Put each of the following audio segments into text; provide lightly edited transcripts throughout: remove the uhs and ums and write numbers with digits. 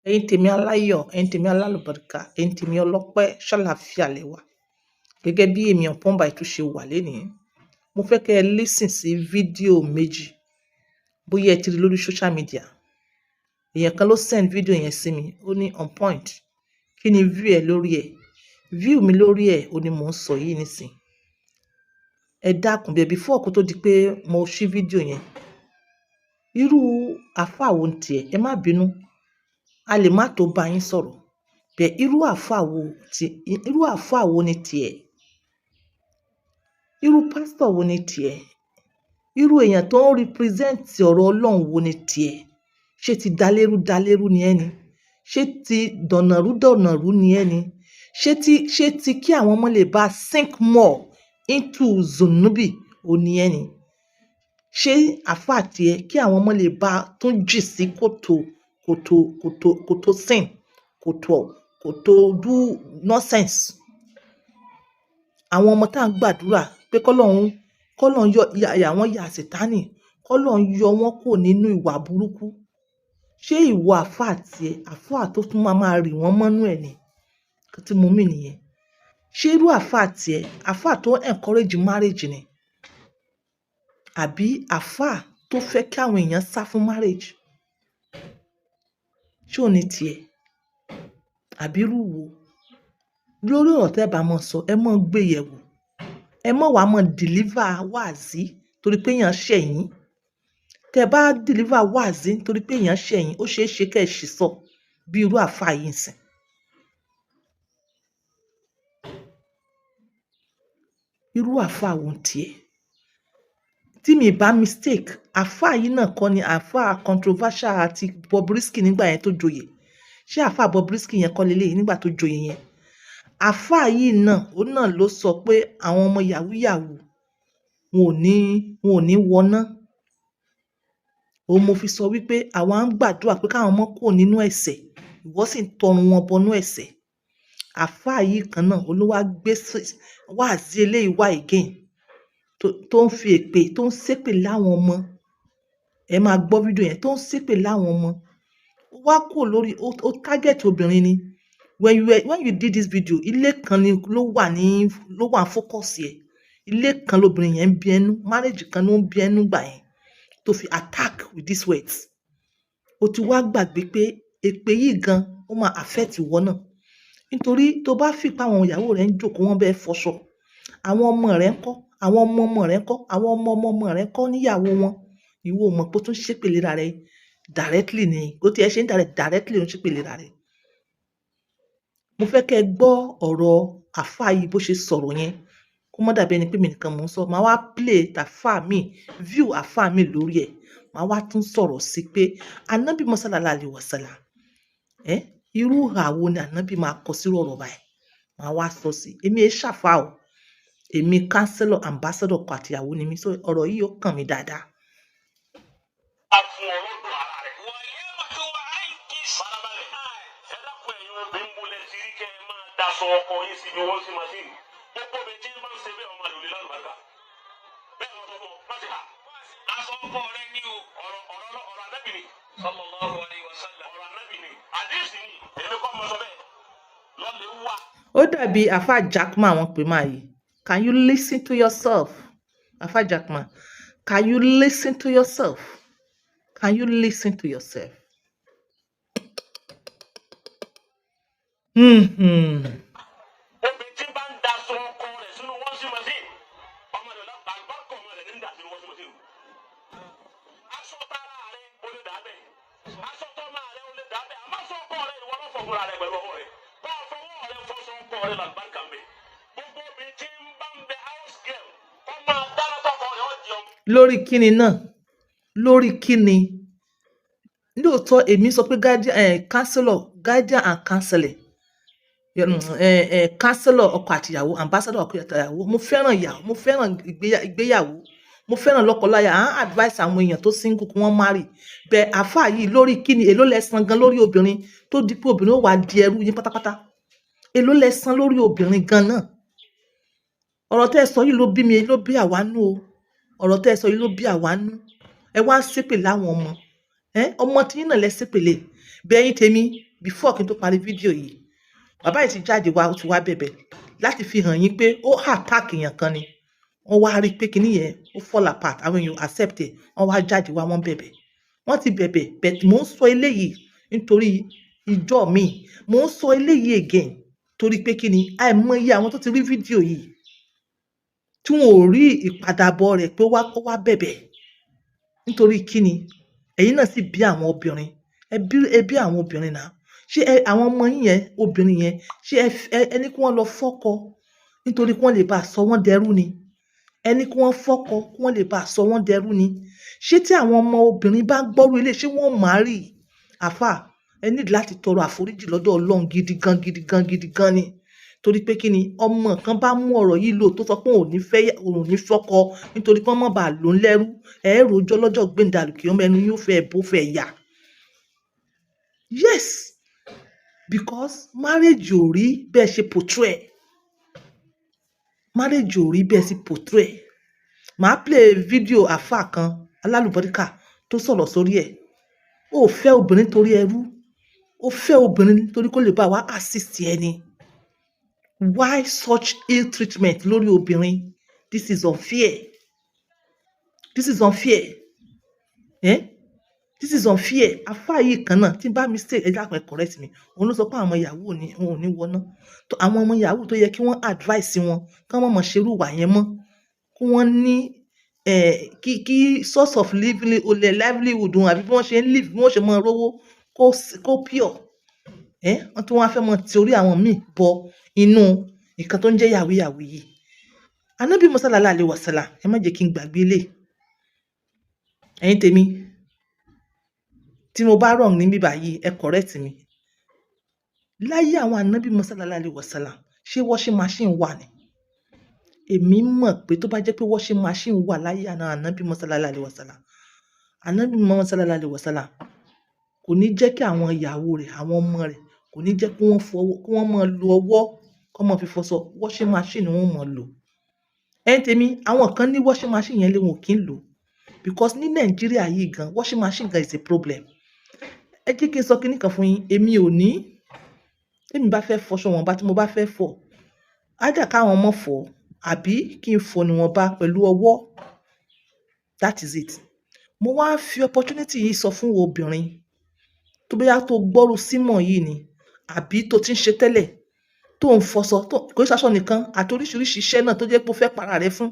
Ẹ̀yin tèmi aláyọ̀, ẹ̀yin tèmi alálùbáríkà, ẹ̀yin tèmi ọlọ́pẹ́, ṣàlàáfíà lẹ wà. Gẹ́gẹ́ bí èmi On Point tún ṣe wà lénìí, mo fẹ́ kẹ́ ẹ listen sí fídíò méjì, bóyá ẹ ti rí lórí social media. Èèyàn kan ló send fídíò yẹn sí mi, ó ní, "On Point, kí ni view ẹ lórí ẹ̀?" View mi lórí ẹ̀, ó ní mò ń sọ yìí nísìn. Ẹ dákun bẹ́ẹ̀, before kó tó di pé mo ṣí fídíò yẹn. Irú àfáà wo ni tiẹ̀? Ẹ má bínú, a lè má tó bá yín sọ̀rọ̀. Bẹ́ẹ̀ irú àfáà wo ni tiẹ̀? Irú pásítọ̀ wo ni tiẹ̀? Irú èèyàn tó ń represent ọ̀rọ̀ Ọlọ́run wo ni tiẹ̀? Ṣé ti dalérú dalérú ni ẹ́ ni? Ṣé ti dọ̀nàrú dọ̀nàrú ni ẹ́ ni? Ṣé ti kí àwọn ọmọ lè bá sink more into zunubi òun ni ẹ́ ni? Ṣé àfáà tiẹ̀ kí àwọn ọmọ lè bá tún jì sí kòtò kòtò kòtò kòtò sin kòtò kòtò do nonsense? Àwọn ọmọ tá ń gbàdúrà pé kọ́lọ́hun yọ yà wọ́n, ya Sàtánì, kọ́lọ́hun yọ wọ́n kúrò nínú ìwà burúkú. Ṣé ìwọ àfáà tiẹ̀, àfáà tó tún máa máa rì wọ́n mọ́nú ẹ̀ ni? Nǹkan tí mo mean nìyẹn. Ṣé irú àfáà tiẹ̀, àfáà tó encourage marriage ni? Àbí àfáà tó fẹ́ kí àwọn èèyàn sá fún marriage? Ṣé òun ni tiẹ̀? Àbí irú wo? Lórí ọ̀rọ̀ tí ẹ bá máa sọ, ẹ máa gbé yẹ̀wò. Ẹ má wá máa deliver wàásí torí pé èèyàn ṣẹ̀ yín. Tẹ bá deliver wàásí torí pé èèyàn ṣẹ̀ yín, ó ṣe é ṣe kí ẹ ṣì sọ bí irú àfáà yìí ń sìn. Irú àfáà wo ni tiẹ̀? Tí mi bá mistake, àfáà yìí náà kọ́ ni àfáà controversial àti Bobrisky nígbà yẹn tó joyè. Ṣé àfáà Bobrisky yẹn kọ́ leléyìí nígbà tó joyè yẹn? Àfáà yìí náà, òun náà ló sọ pé àwọn ọmọ yahoo yahoo wọn ò ní wọná. Òun mo fi sọ wípé àwa ń gbàdúrà pé káwọn ọmọ kúrò nínú ẹ̀ṣẹ̀, ìwọ sì ń tọrùn wọn bọnú ẹ̀ṣẹ̀. Àfáà yìí kan náà, òun ló wá gbé wàásí eléyìí wá again, tó ń fi èpè, tó ń ṣépè láwọn ọmọ. Ẹ máa gbọ́ fídíò yẹn tó ń ṣépè láwọn ọmọ. Ó wá kúrò lórí, ó target obìnrin ni. When you did this video, ilé kan ni ló wà ní ló wà focus ẹ̀. Ilé kan lobìnrin yẹn ń bí ẹnu, marriage kan ló ń bí ẹnu gbà yẹn tó fi attack with these words. O ti wá gbàgbé pé èpè yìí gan, ó máa affect ìwọ náà. Nítorí tó bá fi pé àwọn ìyàwó rẹ ń jókòó, wọ́n bẹ́ẹ̀ fọṣọ. Àwọn ọmọ rẹ ń kọ́, àwọn ọmọ ọmọ rẹ ń kọ́, àwọn ọmọ ọmọ ọmọ rẹ ń kọ́ níyàwó wọn. Ìwọ ò mọ̀ pé ó tún ṣépè léra rẹ directly ni. Ó ti ẹ ṣe ń directly ó ń ṣépè léra rẹ. Mo fẹ́ kí ẹ gbọ́ ọ̀rọ̀ àfáà yìí bó ṣe sọ̀rọ̀ yẹn. Kó má dàbí ẹni pé èmi nìkan mò ń sọ. Màá wá play tàfáà mi, view àfáà mi lórí ẹ̀. Màá wá tún sọ̀rọ̀ sí pé Ànábì Muhammad sallallahu alaihi wasallam, ẹ́, irú ìhà wo ni Ànábì máa kọ sí ọ̀rọ̀ báyìí? Màá wá sọ sí. Èmi è ṣàfáà o. Èmi counselor, ambassador ọkọ àti ìyàwó ni mí. So ọ̀rọ̀ yìí ó kàn mí dáadáa. A fún ọ lọ́dọ̀ ara rẹ̀. Farabalẹ̀, ẹ dákun, ẹ̀yin obìnrin, múlẹ̀ sí rí kẹ́ ẹ máa daṣọ ọkọ yín sí ni wọ́n sì máa sí. Gbogbo mi tí ń bá ń ṣe bẹ́ẹ̀, ọmọ àlòlè lálùbáríkà. Bẹ́ẹ̀ lọ sọ fún ọ, má ṣe hà. Aṣọ ọkọ rẹ ní o. Ọ̀rọ̀ ọ̀rọ̀ ọ̀rọ̀ Ànábì ni. Sallallahu alayhi wa sallam. Ọ̀rọ̀ Ànábì ni. Àdéhùn ni. Èmi kọ́ mọ sọ bẹ́ẹ̀. Lọ́lẹ̀ wá. Ó dàbí àfáà Jackman wọ́n pè máa yìí. Can you listen to yourself? Àfáà Jackman, can you listen to yourself? Can you listen to yourself? Obìnrin tí bá ń daṣọ ọkọ rẹ̀ sínú washing machine, ọmọ rẹ̀ lọ àlùbáríkà, ọmọ rẹ̀ ní ń dà sínú washing machine. Aṣọ tara rẹ̀ ó lè dà bẹ́ẹ̀. Aṣọ tọ́mọ rẹ̀ ó lè dà bẹ́ẹ̀. Àmọ́ aṣọ ọkọ rẹ̀, ìwọ ló fọ fúnra rẹ̀ pẹ̀lú ọwọ́ rẹ̀. Bá a fọwọ́ rẹ̀ fọṣọ ọkọ rẹ̀, làlùbáríkà ń bẹ. Gbogbo obìnrin tí ń bá ń bẹ house girl, kọ́ máa dáná tọkọ rẹ̀ ó jẹun. Lórí kíni náà? Lórí kíni? Lóòótọ́ èmi sọ pé guardian, counselor, guardian and counseling, counselor ọkọ àti ìyàwó, ambassador ọkọ àti ìyàwó. Mo fẹ́ràn ìyàwó, mo fẹ́ràn ìgbéyàwó, mo fẹ́ràn lọ́kọláya. À ń advice àwọn èèyàn tó single kí wọ́n marry. Bẹ́ẹ̀ àfáà yìí, lórí kíni? Èló lẹ san gan lórí obìnrin tó di pé obìnrin ó wá di ẹrú yín pátápátá? Èló lẹ san lórí obìnrin gan náà? Ọ̀rọ̀ tẹ́ ẹ sọ yìí ló bí mi, ló bí àwa nú o. Ọ̀rọ̀ tẹ́ ẹ sọ yìí ló bí àwa nú. Ẹ wá ń ṣépè láwọn ọmọ. Ẹ́, ọmọ tí yín náà lẹ ṣépè lé. Bẹ́ẹ̀ yín tèmi, Before kí n tó parí fídíò yìí, bàbá yìí ti jáde wá, ó ti wá bẹ̀bẹ̀ láti fi hàn yín pé ó attack èèyàn kan ni. Wọ́n wá rí i pé kinní yẹn ó fall apart, àwọn èèyàn accept ẹ̀, wọ́n wá jáde wá, wọ́n bẹ̀bẹ̀, wọ́n ti bẹ̀bẹ̀. But mò ń sọ eléyìí nítorí ìjọ mi, mò ń sọ eléyìí again torí pé kí ni, àìmọye àwọn tó ti rí fídíò yìí tí wọn ò rí ìpadàbọ̀ rẹ̀ pé ó wá bẹ̀bẹ̀. Nítorí kí ni? Ẹ̀yin náà sì bí àwọn obìnrin, ẹ bí àwọn obìnrin náà. Ṣé àwọn ọmọ yín yẹn, obìnrin yẹn, ṣé ẹ ní kí wọ́n lọ fọ́kọ nítorí kí wọ́n lè bá sọ wọ́n dẹrú ni? Ẹ ní kí wọ́n fọ́kọ kí wọ́n lè bá sọ wọ́n dẹrú ni? Ṣé tí àwọn ọmọ obìnrin bá gbọ́rú ilé, ṣé wọ́n marry? Àfà, ẹ need láti tọrọ àforíjì lọ́dọ̀ Ọlọ́run gidi gan, gidi gan, gidi gan ni. Torí pé kí ni, ọmọ kan bá mú ọ̀rọ̀ yìí lò tó sọ pé òun ò ní fẹ́, òun ò ní fọ́kọ nítorí kí wọ́n má bàa lò ń lẹ́rú, ẹ rojọ́ lọ́jọ́ gbéǹde àlùkìyámọ̀, ẹnu yóò fẹ́ bó fẹ́ yà. Yes, because marriage ò rí bẹ́ẹ̀ ṣe portray, marriage ò rí bẹ́ẹ̀ ṣe portray. Màá play video àfà kan alálùbáríkà tó sọ̀rọ̀ sórí ẹ̀. Ó fẹ́ obìnrin torí ẹrú, ó fẹ́ obìnrin torí kó lè bá wa assist ẹni. Why such ill treatment lórí obìnrin? This is unfair, this is unfair, eh? This is unfair. Àfà yìí kan náà, tí n bá mistake, ẹ dákun, ẹ correct mi, òun ló sọ pé àwọn ọmọ yahoo ni wọn ò ní wọná. Tó àwọn ọmọ yahoo tó yẹ kí wọ́n advice wọn kí wọ́n má máa ṣerú ìwà yẹn mọ́, kí wọ́n ní kí source of livelihood wọn àbí bí wọ́n ṣe ń live, bí wọ́n ṣe máa rówó kó pure. Wọ́n tún wá fẹ́ mọ torí àwọn míì bọ inú nǹkan tó ń jẹ́ yahoo yahoo yìí. Ànábì Musa sallallahu alaihi wasallam, ẹ má jẹ́ kí n gbàgbé eléyìí. Ẹ̀yin tèmi, tí mo bá wrong níbí báyìí, ẹ correct mi. Láyé àwọn Ànábì Musa sallallahu alaihi wasallam, ṣé washing machine wà ni? Èmi mọ̀ pé tó bá jẹ́ pé washing machine wà láyé àwọn Ànábì Musa sallallahu alaihi wasallam, Ànábì Muhammad sallallahu alaihi wasallam kò ní jẹ́ kí àwọn ìyàwó rẹ̀, àwọn ọmọ rẹ̀, kò ní jẹ́ kí wọ́n fọwọ́, kí wọ́n máa lo ọwọ́ kí wọ́n máa fi fọṣọ. Washing machine ni wọ́n máa lò. Ẹ̀yin tèmi, àwọn kan ní washing machine yẹn lé, wọn ò kí ń lò, because ní Nàìjíríà yìí gan, washing machine gan is a problem. Ẹ jẹ́ kí n sọ kíní kan fún yín. Èmi ò ní, tèmi bá fẹ́ fọṣọ wọn bá tí mo bá fẹ́ fọ̀, either káwọn ọmọ fọ̀ àbí kí n fọ̀ níwọ̀nba pẹ̀lú ọwọ́. That is it. Mo wá ń fi opportunity yìí sọ fún obìnrin tó bóyá tó gbọ́rú símọ̀ yìí ni àbí tó ti ń ṣe tẹ́lẹ̀, tó ń fọṣọ, tó kò í ṣaṣọ nìkan àti oríṣiríṣi iṣẹ́ náà tó jẹ́ pé ó fẹ́ para rẹ fún,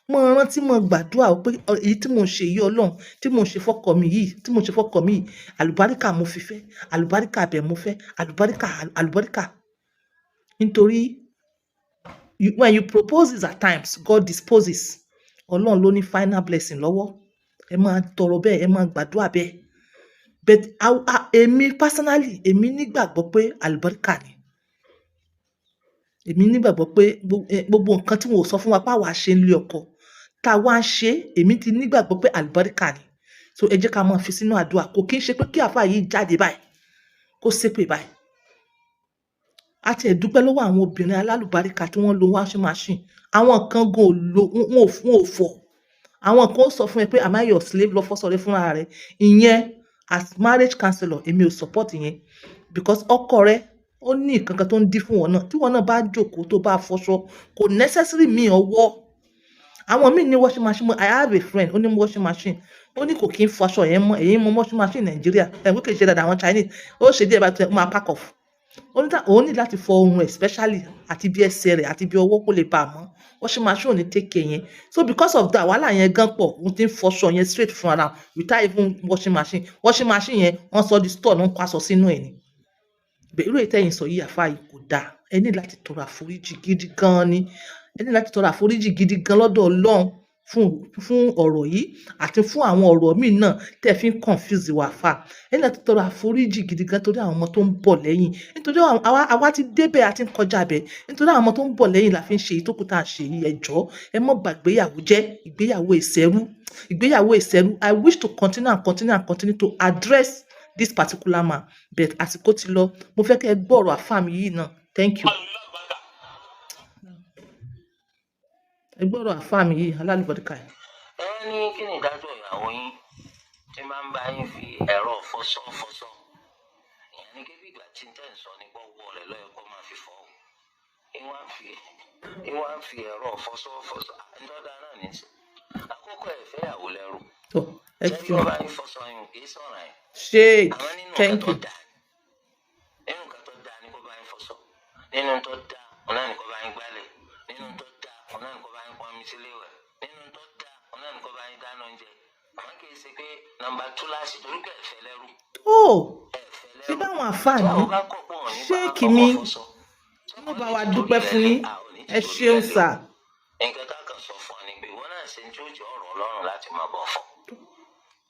mo rántí, mo gbàdúrà pé èyí tí mò ń ṣe yìí, Ọlọ́run, tí mò ń ṣe fọ́kọ mi yìí, tí mò ń ṣe fọ́kọ mi yìí, àlùbáríkà mo fi fẹ́, àlùbáríkà bẹ̀ mo fẹ́, àlùbáríkà, àlùbáríkà. Nítorí when you propose at times, God disposes. Ọlọ́run ló ní final blessing lọ́wọ́. Ẹ máa tọrọ bẹ́ẹ̀, ẹ máa gbàdúrà bẹ́ẹ̀. But èmi personally, èmi nígbàgbọ́ pé àlùbáríkà ni. Èmi nígbàgbọ́ pé gbogbo nǹkan tí wọn ò sọ fún wa pé àwa ṣe ń lé ọkọ tá a wá ń ṣe, èmi ti nígbàgbọ́ pé àlùbáríkà ni. So ẹ jẹ́ ká máa fi sínú àdúrà. Kò kí ń ṣe pé kí àáfàá yìí jáde báyìí kó ṣépè báyìí. A ti ẹ̀ dúpẹ́ lọ́wọ́ àwọn obìnrin alálùbáríkà tí wọ́n lo washing machine. Àwọn kan gan ò lo, wọn ò fọ̀. Àwọn kan ó sọ fún ẹ pé, "Am I your slave? Lọ fọṣọ rẹ fúnra rẹ." Ìyẹn, as marriage counselor, èmi ò support ìyẹn, because ọkọ rẹ ó ní nǹkan kan tó ń dí fún wọn náà. Tí wọn náà bá jókòó tó bá fọṣọ, kò necessary mi ọwọ́. Àwọn míì ní washing machine. I have a friend, ó ní washing machine, ó ní kò kí ń fọṣọ yẹn mọ́. Èyí mọ washing machine Nàìjíríà ẹ̀, wọ́n kì í ṣe dáadáa. Àwọn Chinese, ó ṣe díẹ̀ bá tó máa pack off. Ó ní òun ní láti fọ ohun, especially àti bí ẹsẹ̀ rẹ̀ àti bí ọwọ́ kó lè bá a mọ́. Washing machine ò ní take care yẹn. So because of that, wàhálà yẹn gan pọ̀. Òun ti ń fọṣọ yẹn straight fún ara without even washing machine. Washing machine yẹn, wọ́n sọ di store ló ń kó aṣọ sínú ẹ̀ ni. Irú èyí tẹ́yin sọ yìí, àfáà yìí, kò dáa. Ẹ ní láti tọrọ àforíjì gidi gan ni. Ẹ ní láti tọrọ àforíjì gidi gan lọ́dọ̀ Ọlọ́run fún ọ̀rọ̀ yìí àti fún àwọn ọ̀rọ̀ míì náà tẹ́ fi ń confuse wa, àfáà. Ẹ ní láti tọrọ àforíjì gidi gan torí àwọn ọmọ tó ń bọ̀ lẹ́yìn, nítorí àwa ti débẹ̀, àti ń kọjá bẹ̀. Nítorí àwọn ọmọ tó ń bọ̀ lẹ́yìn la fi ń ṣe èyí tó kù tá à ń ṣe yìí. Ẹ jọ̀ọ́, ẹ má bà ìgbéyàwó jẹ́. Ìgbéyàwó ìṣẹ́rú, ìgbéyàwó ìṣẹ́rú. I wish to continue and continue and continue to address this particular man, but àsìkò ti lọ. Mo fẹ́ kẹ́ ẹ gbọ́ ọ̀rọ̀ àfáà mi yìí náà. Thank you. Ẹ gbọ́ ọ̀rọ̀ àfáà mi yìí alálùbáríkà yìí. Ẹ ní kí ni ìdájọ́ ìyàwó yín tí máa ń bá yín fi ẹ̀rọ fọṣọ fọṣọ? Ìyẹn ní kébí ìgbà tí n tẹ́ ń sọ ní pọ́wọ́ rẹ̀ lọ́yọ̀ kó máa fi fọ́ ìwọ́n á fi ẹ̀rọ fọṣọ fọṣọ ńdọ́dá náà ní sọ àkókò ẹ̀fẹ́ ìyàwó lẹ́rù. Tó ẹ ṣé bí ṣeun. wọ́n bá ń fọṣọ yín kì í sọ̀rọ̀ ẹ̀. Sheik, àmọ́ nínú nǹkan thank tó you. dáa nínú nǹkan tó dáa ni kó bá yín fọṣọ, nínú tó dáa ọ̀nà ni kó bá yín gbálẹ̀, nínú tó dáa ọ̀nà ni kó bá yín pọnmi sílé wẹ̀, nínú tó dáa ọ̀nà ni kó bá yín dáná oúnjẹ. Àmọ́ kì í ṣe pé nọ́mbà túláàsì torí pé ẹ̀fẹ́ lẹ́rú. Tó ẹ̀fẹ́ ṣé lẹ́rú báwọn àfáà tí ní àwọn bá kọ̀ pọ̀ ní bá sheik ọkọ̀ mi fọṣọ ló bá wa dúpẹ́ fún yín. Ẹ ṣeun sà. Nǹkan tá a kàn sọ fún ọ ni pé ìwọ náà ṣe tí ó jẹ́ ọ̀rọ̀ Ọlọ́run láti máa bọ̀ fọ̀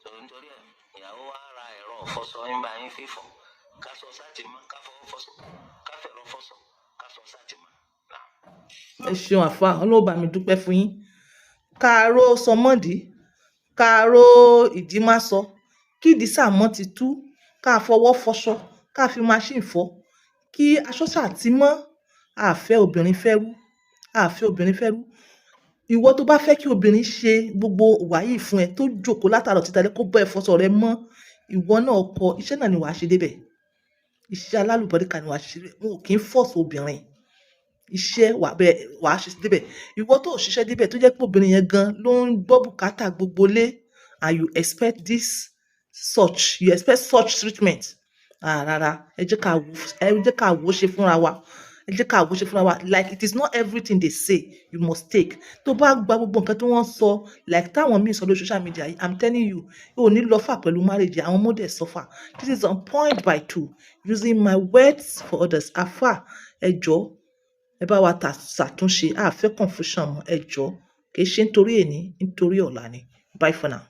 tó nítorí ẹ̀ ìyàwó wa ra ẹ̀rọ ìfọṣọ ń bá yín fífọ̀ káṣọ sátìmọ́ káfọwọ́ fọṣọ káfẹ̀rọ fọṣọ káṣọ sátìmọ́ náà. Ẹ ṣeun àfáà, Ọlọ́run bá mi dúpẹ́ fún yín. Káàró sọmọdì, káàró ìdí má sọ, kídìí sàmọ́ ti tú, ká fọwọ́ fọṣọ, ká fi machine fọ, kí aṣọ ṣáà ti mọ́. Àfẹ́ obìnrin fẹ́rú, àfẹ́ obìnrin fẹ́rú. Ìwọ tó bá fẹ́ kí obìnrin ṣe gbogbo ìwà yìí fún ẹ, tó jókòó látàárọ̀ títí alẹ́ kó bọ́ ẹ fọṣọ rẹ mọ́, ìwọ náà kọ iṣẹ́ náà ni wàá ṣe débẹ̀. Iṣẹ́ alálùbọ́ríkà ni wàá ṣe débẹ̀. Wọn ò kí ń force obìnrin. Iṣẹ́ wà bẹ́ẹ̀ wàá ṣe débẹ̀. Ìwọ tó ò ṣiṣẹ́ débẹ̀, tó jẹ́ pé obìnrin yẹn gan ló ń gbọ́ bùkátà gbogbo lé, and you expect this such, you expect such treatment. Ah, rárá, ẹ jẹ́ ká wò, ẹ jẹ́ ká wò ó ṣe fúnra wa. Ẹ jẹ́ ká wò ó ṣe fúnra wa. Like, it is not everything they say you must take. Tó bá gba gbogbo nǹkan tí wọ́n sọ, like táwọn míì sọ lórí social media yìí, I'm telling you, o ò ní lọ fà pẹ̀lú marriage. Àwọn ọmọdé suffer. This is on point by two, using my words for others. Àfà, ẹ jọ̀ọ́, ẹ bá wa ṣàtúnṣe. A fẹ́ confusion mọ́. Ẹ jọ̀ọ́, kì í ṣe nítorí èní, nítorí ọ̀la ni. Bye for now.